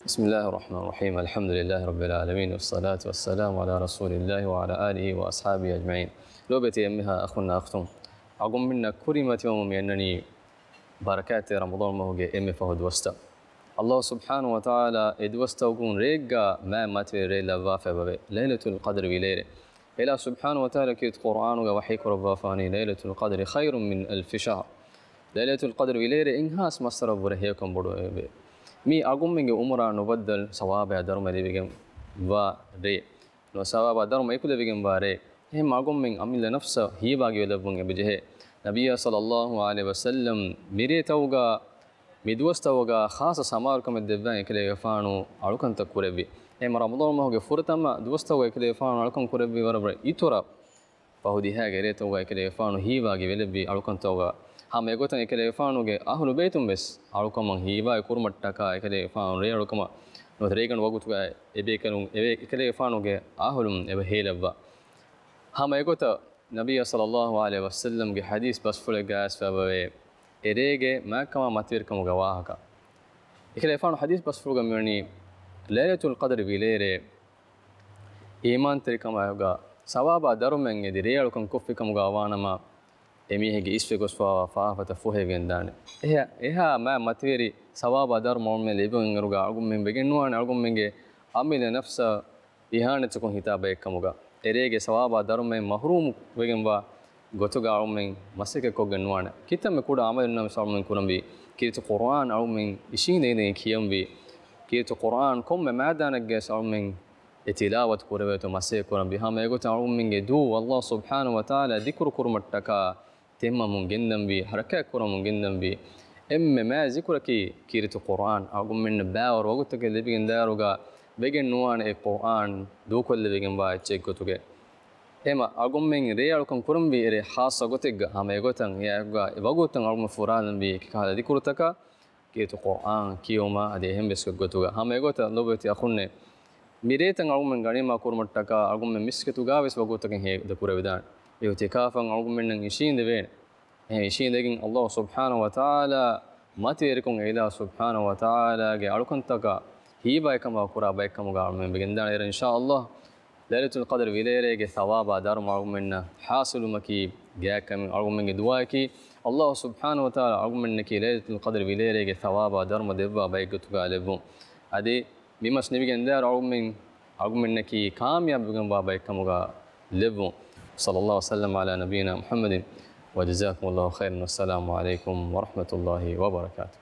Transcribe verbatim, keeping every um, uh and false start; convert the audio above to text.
بسم الله الرحمن الرحيم. الحمد لله رب العالمين، والصلاة والسلام على رسول الله وعلى آله وأصحابه أجمعين. ލޯބިތި އެންމެހާ އަޚުންނާ އަޚްތުން، އަޅުގަނޑުމެންނަށް ކުރިމަތިވުމުން މި އަންނަނީ ބަރަކާތްތެރި ރަމަޟާން މަހުގެ އެންމެ ފަހު ދުވަސްތައް. އައްލާހު ސުބްޙާނަހު ވަތަޢާލާ އެ ދުވަސްތަކުން ރެއެއްގަ މާތް މަތިވެރި ރެއެއް ލައްވާފައި ވޭ، ލައިލަތުލް ޤަދްރި ވިލޭރޭ. އެލާ ސުބްޙާނަހު ވަތަޢާލާ ކީރިތި ޤުރްއާނުގަ ވަޙީ ކުރައްވާފާނީ، "ليلة القدر خير من ألف شهر." ލައިލަތުލް ޤަދްރި ވިލޭރޭ އެއްހާސް މައްސަރަށްވުރެ ހެޔޮކަން ބޮޑުވެ. މީ އަޅުގަނޑުމެންގެ އުމުރާ ނުބައްދަލު ސަވާބާ ދަރުމަ ލިބިގެން ވާ ރޭ. ނުވަ ސަވާބާ ދަރުމަ އެކުލެވިގެން ވާ ރޭ. އެހެން އަޅުގަނޑުމެން އަމިއްލަ ނަފްސަށް ހީވާގިވެލައްވަން އެބަޖެހޭ. ނަބިއްޔާ ޞައްލައްލާހު ޢަލައިހި ވަސައްލަމް މިރޭތަކުގަ މި ދުވަސްތަކުގަ ޚާއްޞަ ސަމާލުކަމެއް ދެއްވާން އެކަލޭގެފާނު އަޅުކަންތައް ކުރެއްވި. އެހެން ރަމަޟާން މަހުގެ ފުރަތަމަ ދުވަސްތަކުގަ އެކަލޭގެފާނު އަޅުކަން ކުރެއްވި ވަރަށް ވަރަށް އިތުރަށް ފަހު ދިހައިގެ ރޭތަކުގަ އެކަލޭގެފާނު ހީވާގި ވެލެއްވި އަޅުކަންތަކުގަ. ހަމަ އެގޮތަށް އެކަލޭގެފާނުގެ އަހުލު ބައިތުން ވެސް އަޅުކަމަށް ހީވާގި ކުރުމަށްޓަކާ އެކަލޭގެފާނު ރޭ އަޅުކަމަށް ނުވަތަ ރޭގަނޑު ވަގުތުގަ އެބޭކަލުން އެވެ-، އެކަލޭގެފާނުގެ އަހުލުން އެބަ ހޭލައްވާ. ހަމަ އެގޮތަށް ނަބިއްޔާ ޞައްލައްލާހު ޢަލައިހި ވަސައްލަމްގެ ޙަދީޘް ބަސްފުޅެއްގައި އައިސްފައިވޭ، އެ ރޭގެ މާތްކަމާ މަތިވެރިކަމުގެ ވާހަކަ. އެކަލޭގެފާނު ޙަދީޘް ބަސްފުޅުގަ މިވަނީ، ލައިލަތުލް ޤަދްރި ވިލޭރޭ އީމާންތެރިކަމާއެކުގަ ސަވާބާ ދަރުމައިން އެދި ރޭ އަޅުކަން ކޮށްފިކަމުގަ ވާނަމަ، އެމީހެއްގެ އިސްވެ ގޮސްފަވާ ފާފަތައް ފުހެވިގެންދާނެ. އެހާ، އެހާ މާތް މަތިވެރި ސަވާބާ ދަރުމަ އަޅުމެން ލިބުން އިރުގަ އަޅުގަނޑުމެން ވެގެން ނުވާނެ އަޅުގަނޑުމެންގެ އަމިއްލަ ނަފްސަށް އިހާނެތްކޮށް ހިތާ ބައެއްކަމުގަ. އެރޭގެ ސަވާބާ ދަރުމައިން މަޙްރޫމު ވެގެންވާ ގޮތުގަ އަޅުމެން މަސައްކަތްކޮށްގެން ނުވާނެ. ކިތަންމެ ކުޑަ އަމަލެއް ނަމަވެސް އަޅުމެން ކުރަންވީ. ކީރިތި ޤުރްއާން އަޅުމެން އިށީނދެގެން ކިޔަންވީ. ކީރިތި ޤުރްއާން ކޮންމެ މައިދާނެއްގަވެސް އަޅުމެން އެ ތިލާވަތު ކުރެވޭތޯ މަސައްކަތް ކުރަންވީ. ހަމަ އެގޮތަށް އަޅުމެންގެ ދޫ އައްލާހު ސުބްޙާނަހު ވަތަޢާލާ ޛިކުރު ކުރުމަށްޓަކާ ތިން މަމުން ގެންދަންވީ، ޙަރަކާތް ކުރަމުން ގެންދަންވީ. އެންމެ މާތް ޒިކުރަކީ ކީރިތި ޤުރްއާން. އަޅުގަނޑުމެންނަށް ބައިވަރު ވަގުތަކެއް ލިބިގެން ދާއިރުގަ ވެގެން ނުވާނެ އެ ޤުރްއާން ދޫކޮށްލެވިގެންވާ އެއްޗެއް ގޮތުގަ. އެހެމަ އަޅުގަނޑުމެން ރޭ އަޅުކަން ކުރަންވީ އެރޭ ޚާއްޞަ ގޮތެއްގަ. ހަމަ އެގޮތަށް އެ އައިގަ އެ ވަގުތުން އަޅުގަނޑު ފުރާލަންވީ އެކި ކަހަލަ ދިކުރުތަކާ، ކީރިތި ޤުރްއާން ކިޔުމާ އަދި އެހެން ވެސް ގޮތުގަ. ހަމަ އެގޮތަށް ލޯބިވެތި އަޚުންނޭ، މި ރޭތައް އަޅުގަނޑުމެން ޣަނީމާ ކުރުމަށްޓަކާ އަޅުގަނޑުމެން މިސްކިތުގަ ވެސް ވަގުތުތަކެއް ހޭދަ ކުރެވިދާނެ. އިޢުތިކާފަށް އަޅުގަނޑުމެންނަށް އިށީނދެވޭނެ. އެހެން އިށީނދެގެން އައްލާހު ސުބްޙާނަހު ވަތަޢާލާ މަތިވެރިކޮށް އެ އިލާހު ސުބްޙާނަހު ވަތަޢާލާގެ އަޅުކަންތަކަށް ހީވާއިކަމާ ކުރާ ބައެއްކަމުގަ އަޅުމެން ވެގެންދާނެ. އިންޝާއައްލާހު ލައިލަތުލް ޤަދްރި ވިލޭރޭގެ ޘަވާބާ ދަރުމަ އަޅުގަނޑުމެންނަށް ޙާޞިލުވުމަކީ ގާތްކަމެއް. އަޅުގަނޑުމެންގެ ދުޢާއަކީ، އައްލާހު ސުބްޙާނަހު ވަތަޢާލާ އަޅުގަނޑުމެންނަކީ ލައިލަތުލް ޤަދްރި ވިލޭރޭގެ ޘަވާބާ ދަރުމަ ދެއްވާ ބައެއްގޮތުގަ ލެއްވުން. އަދި މި މަސް ނިމިގެންދާއިރު އަޅުގަނޑުމެން، އަޅުގަނޑުމެންނަކީ ކާމިޔާބުވެގެންވާ ބައެއްކަމުގަ ލެއްވުން. صلى الله وسلم على نبينا محمد وجزاكم الله خيرا والسلام عليكم ورحمة الله وبركاته.